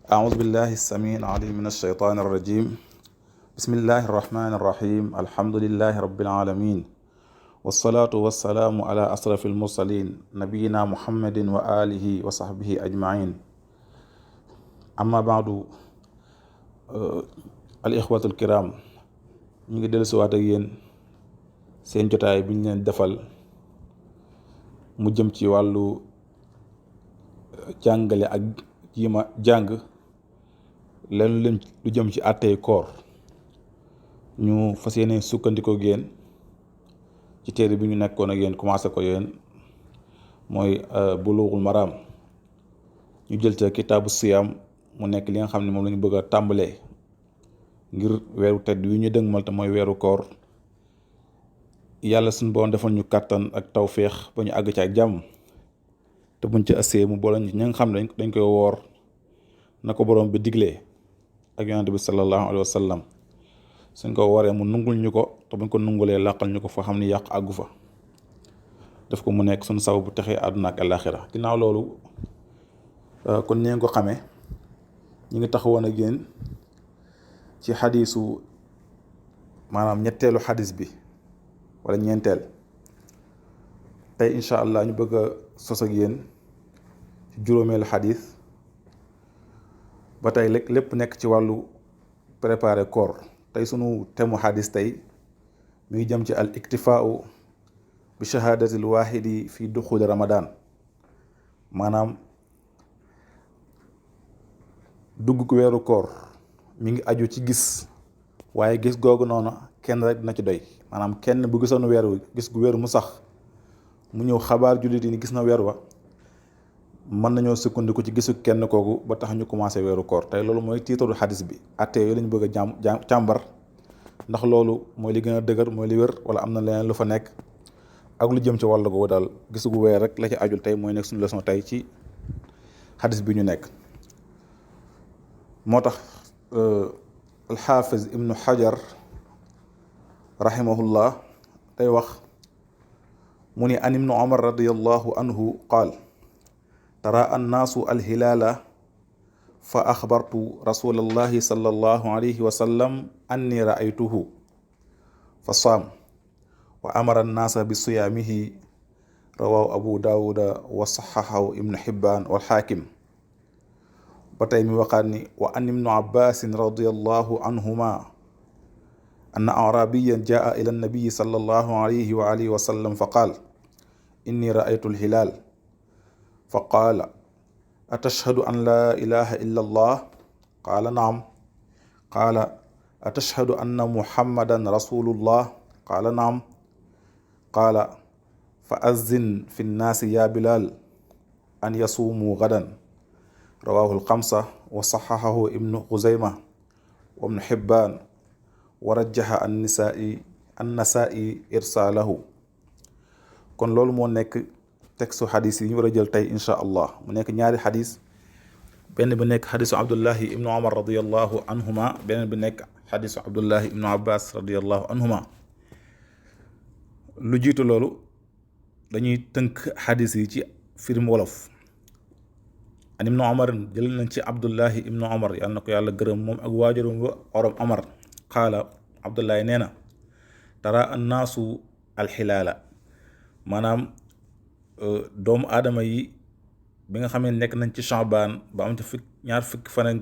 أعوذ بالله السميع العليم من الشيطان الرجيم. بسم الله الرحمن الرحيم. الحمد لله رب العالمين، والصلاة والسلام على أشرف المرسلين نبينا محمد وآله وصحبه أجمعين. أما بعد، الإخوة الكرام، ñu ngi dellusiwaat ak yéen seen jotaay bi ñu leen defal mu jëm ci wàllu jàngale ak jiima jàng leen lu jëm ci àttey koor. ñu fas yéene sukkandikoo ak yéen ci téere bi ñu nekkoon ak yéen commencé ko yéen mooy Bulughul Maram. ñu jël ca kitaabu siyaam mu nekk li nga xam ne moom la ñu bëgg a tàmbalee ngir weeru tedd wi ñu dëgmal te mooy weeru koor. yàlla suñu borom defal ñu kàttan ak tawféex ba ñu àgg ci ak jàmm, te buñ ci assee mu boole ñi nga xam ne dañ koy woor na ko borom bi diglee ak yonante bi sallallahu alayhi wa sallam. suñ ko waree mu nungul ñu ko, te buñ ko nungulee làqal ñu ko fa xam ni yàq àggu fa, def ko mu nekk suñu saw bu texee àdduna ak àllaaxira. ginnaaw loolu kon ni ngeen ko xamee, ñu ngi taxawoon ak yéen ci xadiisu maanaam ñetteelu xadis bi wala ñeenteel. tey incha allah ñu bëgg a sos ak yéen ci juróomeelu xadis. ba tey lépp nekk ci wàllu préparer koor. tey sunu temu xadis tey mi ngi jëm ci al iktifaau bi shahadatil waahidi fi duxuli ramadan, maanaam dugg ko weeru koor mi ngi aju ci gis, waaye gis googu noonu kenn rek dina ci doy. maanaam kenn bu gisoon weer wi gis gu weer mu sax mu ñëw xabaar jullit yi ni gis na weer wa, mën nañoo sukkandiku ci gisu kenn kooku ba tax ñu commencé weeru koor. tey loolu mooy tiitaru xadis bi. atte yooyu lañu bëgg a càmbar ndax loolu mooy li gën a dëgër, mooy li wér, wala am na leneen lu fa nekk ak lu jëm ci wàll googu daal. gisu gu weer rek la ci ajul tey mooy nekk suñu leçon tey ci xadis bi ñu nekk. moo tax alxaafiz ibnu xajar rahimahullah tey wax mu ni an ibnu omar radiallahu anhu qaal tara annaasu alhilaala fa axbartu rasulallahi sallallahu alayhi wa sallam anni raaytuhu fa saam wa amara annaasa bi siyaamihi rawahu abu daawuda wa saxaxahu ibnu xibbaan wal xaakim. ba tey mi waxaat ni wa an ibnu abbaasin radiallahu anhuma anna arabiyan jaa ila annabiyi sallallahu alayhi wa alihi wa sallam fa qaal inni raaytu alhilaal fa qaala atashhadu an laa ilaha illa allah qaala naam qaala atashhadu anna muhammadan rasulullah qaala naam qaala fa azzin fi nnaasi ya bilaal an yasuumuu gadan rawahu alxamsa wa saxaxahu ibnu xuzayma wa ibnu xibbaan wa rajjaha annasaa'i irsaalahu. kon loolu moo nekk textu xadis yi ñu war a jël tey incha allah. mu nekk ñaari xadis, benn bi nekk xadisu abdullahi ibnu omar radiallahu anhuma, beneen bi nekk xadisu abdullahi ibnu abbas radiallahu anhuma. lu jiitu loolu dañuy tënk xadis yi ci firim wolof. an ibnu omar jël nañ ci abdullahi ibnu omar, yàlla na ko yàlla gërëm moom ak waajurum ba orom omar. qaala abdullahi nee na tara annaasu alxilaala, maanaam doomu aadama yi bi nga xam ne nekk nañ ci Shaabaan ba am ci ñaar fukki fan ak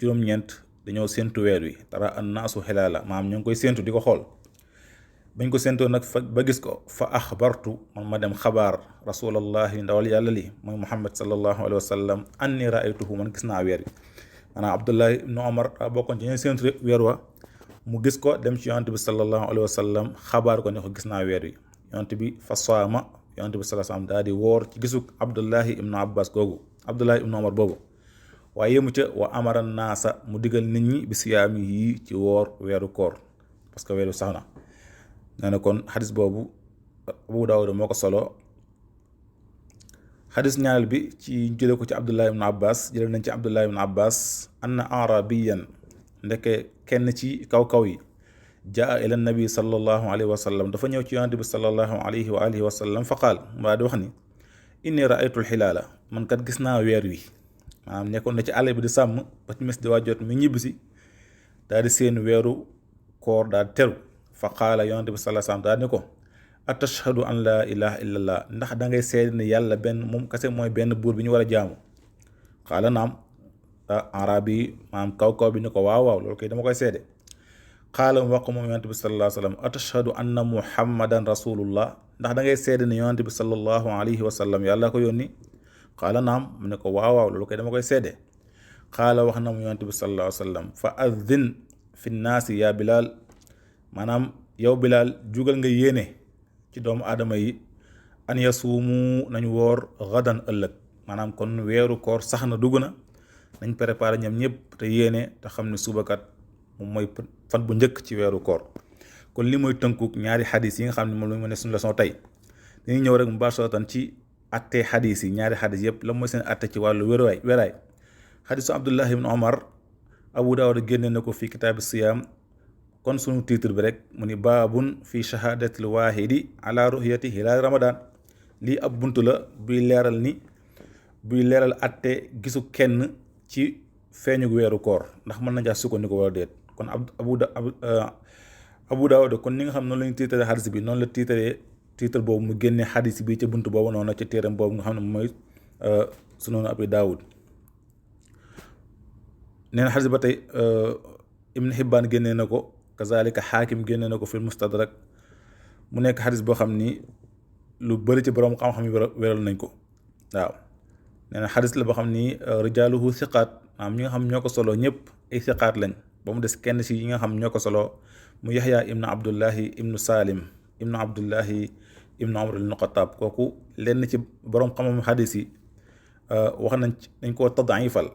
juróom-ñeent dañoo séentu weer wi. tara annaasu xilaala, maanaam ñoo ngi koy séentu di ko xool. bañ ko séentoo nag ba gis ko fa axbartu, man ma dem xabaar rasulallahi ndawal yàlla li mooy muhammad sallallahu alayhi wa sallam anni raaytuhu, man gis naa weer wi. maanaam abdullahi ibnu omar bokkoon ci ñooy séentu weer wa, mu gis ko dem ci yonante bi sallallahu alayhi wa sallam xabaar ko ne ko gis naa weer wi. yonante bi fa saama, yonante bi sallallahu alayhi wa sallam daal di woor ci gisu abdullahi ibnu abbas googu, abdullahi ibnu omar boobu. waaye yemu ca wa amara naasa, mu digal nit ñi bi siyaami yi ci woor weeru koor, parce que weeru sax na. nee na kon xadis boobu abu daawuda moo ko solo. xadis ñaareel bi ci jële ko ci abdullahi ibnu abbas, jële nañ ci abdullahi ibnu abbas anna arabiyan, ndeke kenn ci kaw yi, jaa ila nabi sallallahu alayhi wa sallam, dafa ñëw ci yonante bi sallallahu alayhi wa alihi wa sallam fa qaal, mu daa di wax ni inni raaytu alxilaala, man kat gis naa weer wi. maanaam nekkoon na ci àll bi di sàmm ba timis di waajot mi ñibbisi daal di seen weeru koor daal di teru fa qaala yonante bi sallallahu alayhi wasallam daal ni ko atashhadu an laa ilaha illallah ndax da ngay seede ne yàlla benn moom kese mooy benn buur bi ñu war a jaamu qaala naam arab yi maanaam kaw bi ni ko waaw loolu koy dama koy seede qaala mu wax ko moom yonante bi sallallahu alayhi wasallam atashhadu anna muhammadan rasulullah ndax da ngay seede ne yonante bi sallallahu alayhi wasallam yàlla ko yónni qaala naam mu ne ko waaw loolu koy dama koy seede qaala wax na mu yonante bi sallallahu alayhi wasallam fa addin fi nnaasi yaa bilaal maanaam yow bilaal jugal nga yéene ci doomu aadama yi an yasuumu nañu woor gadan ëllëg maanaam kon weeru koor sax na dugg na nañ préparé ñoom ñëpp te yéene te xam ne subakat moom mooy fan bu njëkk ci weeru koor kon li mooy tënkuk ñaari xadis yi nga xam ne moom la ñu ne suñu leçon tey dañuy ñëw rek mubasharatan ci attee xadis yi ñaari xadis yëpp la mooy seen atte ci wàllu wéraay xadisu Abdullah ibn Omar Abu Daawud génne na ko fi kitaabi siyaam kon sunu titre bi rek mu ni baabun fi shahadatil waahidi ala ru'yati hilaal ramadan lii ab bunt la buy leeral atte gisu kenn ci feeñu weeru koor ndax mën na jaa sukkandiku wala déet kon Abu Daawud kon ni nga xam noonu la ñu tiitaree xadis bi noonu la tiitar boobu mu génne xadis bi ca bunt boobu noonu ci téeram boobu nga xam ne mooy Sunan Abi Daawud nee na xadis ba tey Ibn Hibbaan génnee na ko kazalika Xaakim génnee na ko fi Mustadrak mu nekk xadis boo xam ni lu bëri ci borom xam-xam yi wéral nañ ko waaw nee na xadis la boo xam ni rijaaluhu siqaat maanaam ñi nga xam ñoo ko solo ñëpp ay siqaat lañ ba mu des kenn si yi nga xam ñoo ko solo mu Yaxya ibnu Abdullahi ibnu Salim ibnu Abdullahi ibnu Umar ibnu Xattaab kooku lenn ci borom xam-xam xadis yi wax dañ koo tadaifal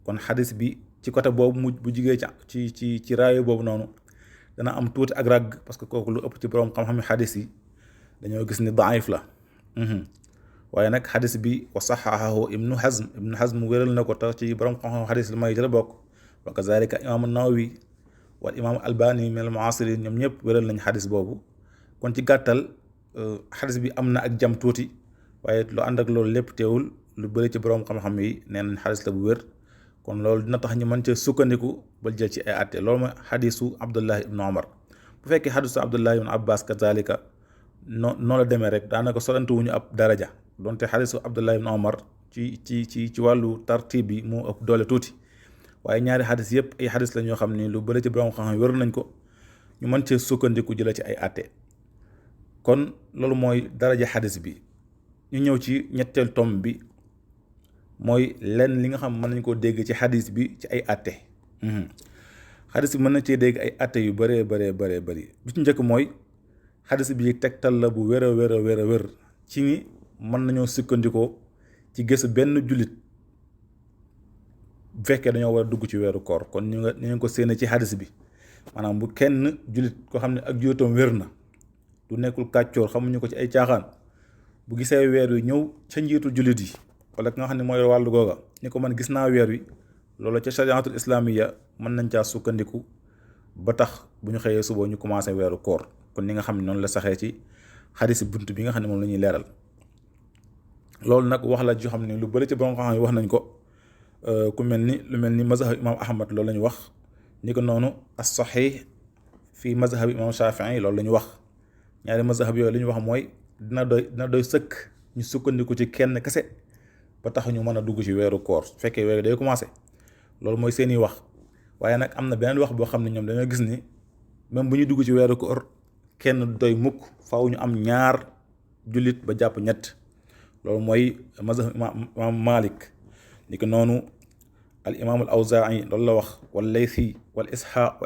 kon xadis bi ci côté boobu bu jigee ci raayo boobu noonu dana am tuuti ak ràgg parce que kooku lu ëpp ci borom xam-xam xadis yi dañoo gis ni daif la waaye nag xadis bi wa saxaxahu ibnu Hazm wéral na ko tax ci borom xam-xam xadis li may jëla bokk wa kazalika imaamu Nawawi wala imaamu Albani min al muasirin ñoom ñëpp wéral nañ xadis boobu kon ci gàttal xadis bi am na ak jam tuuti waaye lu ànd ak loolu lépp teewul lu bëri ci borom xam-xam yi nee nañ xadis la bu wér kon loolu dina tax ñu mën cee sukkandiku ba jël ci ay àtte loolu mooy xadisu Abdullah ibnu Omar bu fekkee xadisu Abdullah ibnu Abbas kazalika noonu la demee rek daanaka solante wuñu ab daraja donte xadisu Abdullah ibnu Omar ci wàllu tartib bi moo ëpp doole tuuti waaye ñaari xadis yëpp ay xadis la ñoo xam ni lu bëri ci borom xam-xam wér nañ ko ñu mën cee sukkandiku jëlee ci ay àtte kon loolu mooy daraja xadis bi ñu ñëw ci ñetteel tom bi mooy lenn li nga xam mën nañ koo dégg ci xadis bi ci ay àtte xadis bi mën na cee dégg ay àtte yu bëree bëri bi ci njëkk mooy xadis bi tegtal la bu wér a wér ci ni mën nañoo sukkandikoo ci gëstu benn jullit bu fekkee dañoo war a dugg ci weeru koor kon ñu ngi ko séene ci xadis bi maanaam bu kenn jullit koo xam ne ak jullitam wér na du nekkul kàccoor xamuñu ko ci ay caaxaan bu gisee weer wi ñëw ca njiitu jullit yi wala ki nga xam ne mooy wàllu googa ni ko man gis naa weer wi loolu ca chariatul islamiya mën nañ caa sukkandiku ba tax bu ñu xëyee suba ñu commencé weeru koor kon ni nga xam ne noonu la saxee ci xadis bunt bi nga xam ne moom la ñuy leeral loolu nag wax la joo xam ne lu bëri ci borom xam-xam yi wax nañ ko lu mel ni mazhab imam Ahmad loolu la ñu wax ni ko noonu as sahih fii mazhab imam Shafii loolu la ñu wax ñaari mazhab yooyu li ñu wax mooy dina doy sëkk ñu sukkandiku ci kenn kese ba tax ñu mën a dugg ci weeru koor su fekkee weeru day commencé loolu mooy seeni wax waaye nag am na beneen wax boo xam ne ñoom dañoo gis ni même bu ñu dugg ci weeru koor kenn doy mukk faaw ñu am ñaar jullit ba jàpp ñett loolu mooy mazhab imam Malik ni ko noonu al imam al Awzaa'i loolu la wax wal Laythi wa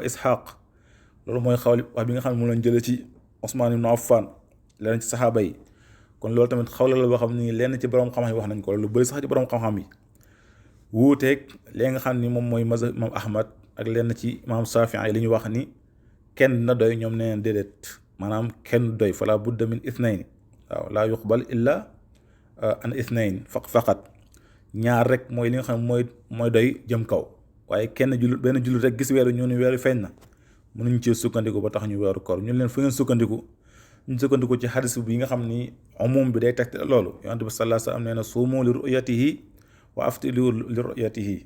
Isxaaq loolu mooy wax bi nga xam ne moom lañ jëlee ci Usmaan ibn Affan leneen ci saxaaba yi kon loolu tamit xawla la boo xam ni lenn ci borom xam-xam yi wax nañ ko lu bëri sax ci borom xam-xam yi wuuteeg léegi nga xam ni moom mooy mazhab imam Ahmad ak lenn ci imam Shafii li ñu wax ni kenn na doy ñoom nee déedéet maanaam kenn doy fala budda min ithnayn waaw laa yuqbal illa an ithnayn faqat ñaar rek mooy li nga xam mooy doy jëm kaw waaye benn jullit rek gis weeru ñu ni weeru feeñ na mënuñ ci sukkandiku ba tax ñu weeru koor ñun leen fu ngeen sukkandiku ñu sukkandiku ci xadis bi nga xam ni umum bi day tegte loolu yonent bi sallallahu alayhi wasallam nee na suumu li ru'yatihi wa aftiru li ru'yatihi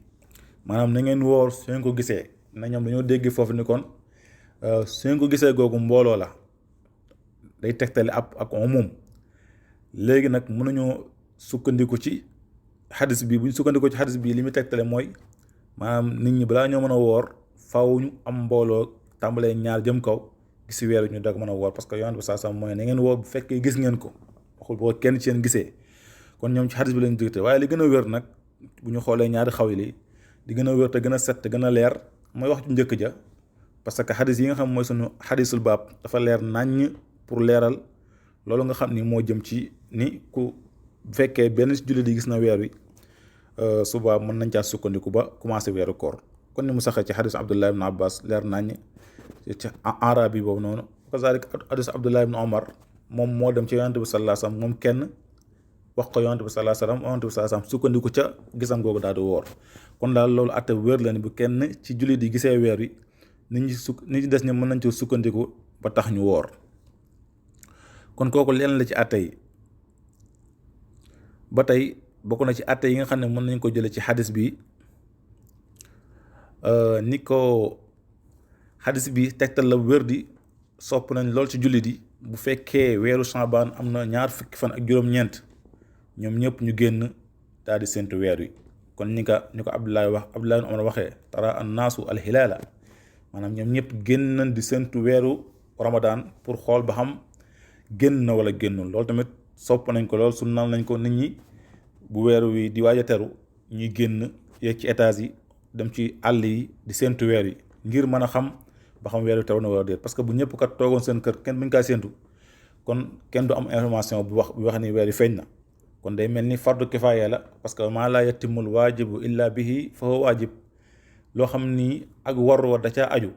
maanaam na ngeen woor su ngeen ko gisee na ñoom dañoo dégg foofu ni kon su ngeen ko gisee googu mbooloo la day tegtale ak umum léegi nag mën nañoo sukkandiku ci xadis bi bu ñu sukkandiku ci xadis bi li muy tegtale mooy maanaam nit ñi balaa ñoo mën a woor faw ñu am mbooloo tàmbalee ñaar jëm kaw gis weer ñu dag mën a woor parce que yonent bi saa sam mooy na ngeen woor bu fekkee gis ngeen ko waxul boo kenn ci yéen gisee kon ñoom ci xadis bi lañ jógte waaye li gën a wér nag bu ñu xoolee ñaari xaw yi li gën a wér te gën a set te gën a leer mooy wax ju njëkk ja parce que xadis yi nga xam mooy sunu xadisul baab dafa leer naññ pour leeral loolu nga xam ni moo jëm ci ni ku fekkee benn ci jullit yi gis na weer wi suba mën nañ caa sukkandiku ba commencé weeru koor kon ni mu saxee ci xadis Abdullah ibn Abbas leer naññ ci arab yi boobu noonu kazalik xadis Abdullah ibn Omar moom moo dem ci yonent bi sallallahu alayhi wasallam moom kenn wax ko yonent bi sallallahu alayhi wasallam yonent bi sallallahu alayhi wasallam sukkandiku ca gisam googu daal di woor kon daal loolu atte wér la ni bu kenn ci jullit yi gisee weer wi nit ñi des ñi mën nañ ci sukkandiku ba tax ñu woor kon kooku leen la ci atte yi ba tey bokk na ci atte yi nga xam ne mën nañ ko jële ci xadis bi ni ko xadis bi tegtal la wér di sopp nañ lool ci jullit yi bu fekkee weeru Shaabaan am na ñaar fukki fan ak juróom-ñeent ñoom ñëpp ñu génn daal di séntu weer wi kon ni ko Abdullah Omar waxee tara an naasu alxilaala maanaam ñoom ñëpp génn nañ di séntu weeru Ramadan pour xool ba xam génn na wala génnul loolu tamit sopp nañ ko lool sunnal nañ ko nit ñi bu weer wi di waaj a teru ñuy génn yeeg ci étage yi dem ci àll yi di séntu weer yi ngir mën a xam ba xam weer wi teru na wala déet parce que bu ñëpp kat toogoon seen kër kenn buñ kaa séntu kon kenn du am information bu wax ni weer yi feeñ na kon day mel ni fardu kifaaya la parce que maa laa yatimul waajibu illa bihi fa huwa waajib loo xam ni ak war da caa aju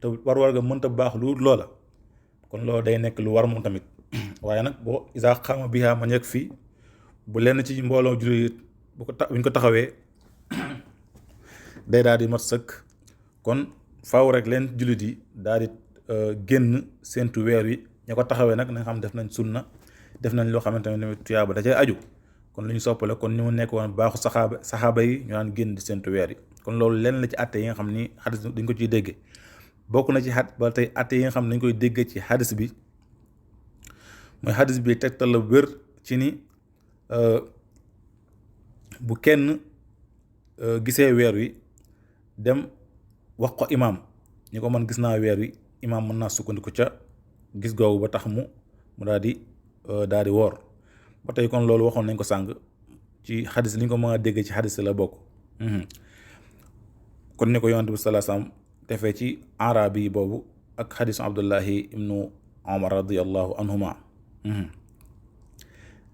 te war ga mënta baax lu loola kon loolu day nekk lu war moom tamit waaye nag boo isa xama biha man yegg fii bu lenn ci mbooloo jullit buñ ko taxawee day daal di mat sëkk kon faaw rek leen jullit yi daal di génn séntu weer wi ña ko taxawee nag na nga xam def nañ sunna def nañ loo xamante ne tuyaaba da cay aju kon lu ñu soppale kon ni mu nekk woon baaxu saxaaba yi ñu daan génn di séntu weer yi kon loolu lenn la ci atte yi nga xam ni xadis dañ ko ciy déggee bokk na ci ba tey atte yi nga xam ne dañ koy déggee ci xadis bi mooy xadis bi tegtal la wér ci ni bu kenn gisee weer wi dem wax ko imaam ñi ko man gis naa weer wi imaam mën naa sukkandiku ca gis googu ba tax mu daal di woor ba tey kon loolu waxoon nañ ko sàng ci xadis li ñu ko mën a déggee ci xadis la bokk kon ni ko yonent bi sallallahu alayhi wasallam defee ci arabi yi boobu ak xadisu Abdullahi ibnu Omar radiyallahu anhuma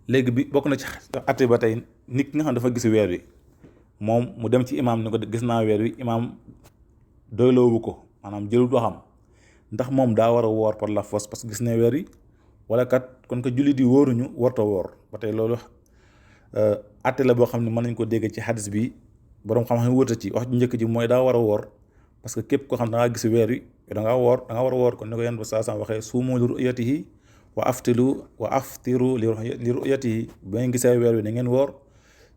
léegi bi bokk na ci atte ba tey nit ki nga xam dafa gis weer wi moom mu dem ci imaam ni ko gis naa weer wi imaam doyloowu ko maanaam jëlut waxam ndax moom daa war a woor par la force parce que gis ne weer wi wala kat kon ko jullit yi wóoruñu warta woor ba tey loolu atte la boo xam ne mën nañ ko dégg ci xadis bi boroom xam-xam wóota ci wax ju njëkk ji mooy daa war a woor parce que képp koo xam da ngaa gis weer wi da ngaa war a woor kon ni ko yenn ba saa waxee suumu li ru'yatihi wa aftiru li ru'yatihi ba ngeen gisee weer wi na ngeen woor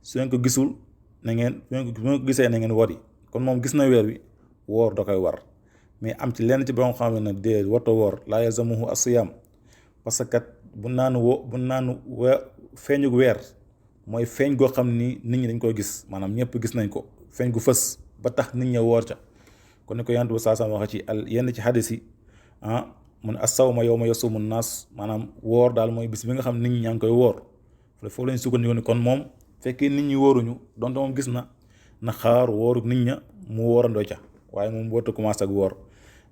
su ngeen ko gisul na ngeen bu ngeen ko gisee na ngeen wori kon moom gis na weer wi woor da koy war mais am ci lenn ci boroom xam ne nag dee warta woor laa yalzamuhu as-siyaam parce que kat bu naan feeñu weer mooy feeñ goo xam ni nit ñi dañ koy gis maanaam ñëpp gis nañ ko feeñ gu fës ba tax nit ñi woor ca kon ni ko yonent bi saa waxe ci yenn ci xadis yi mu ne as-sawma yawma yasumu naas maanaam woor daal mooy bis bi nga xam nit ñi ñaa ngi koy woor foofu lañ sukkandiku ni kon moom fekkee nit ñi wóoruñu donte moom gis na xaar wóoru nit ña mu woorandoo ca waaye moom warta commencé ak woor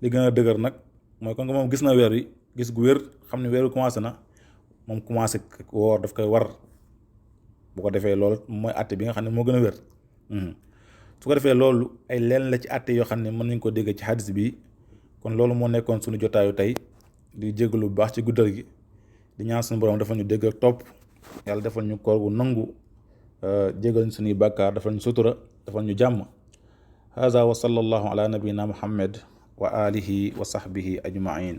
li gën a dëgër nag mooy kon nga moom gis na weer wi gis gu wér xam ne weer wi commencé na moom commencé woor daf koy war bu ko defee loolu mooy àtte bi nga xam ne moo gën a wér su ko defee loolu ay leen la ci àtte yoo xam ne mën nañ ko dégg ci xadis bi kon loolu moo nekkoon suñu jotaayu tey di jégalu bu baax ci guddal gi di ñaan suñu borom dafa ñu dégg ak topp yàlla defal ñu koor gu nangu jégal ñu suñuy bàkkaar defal ñu sutura defal ñu jàmm haza wa sallallahu ala nabiyina muhammad wa alihi wa sahbihi ajmain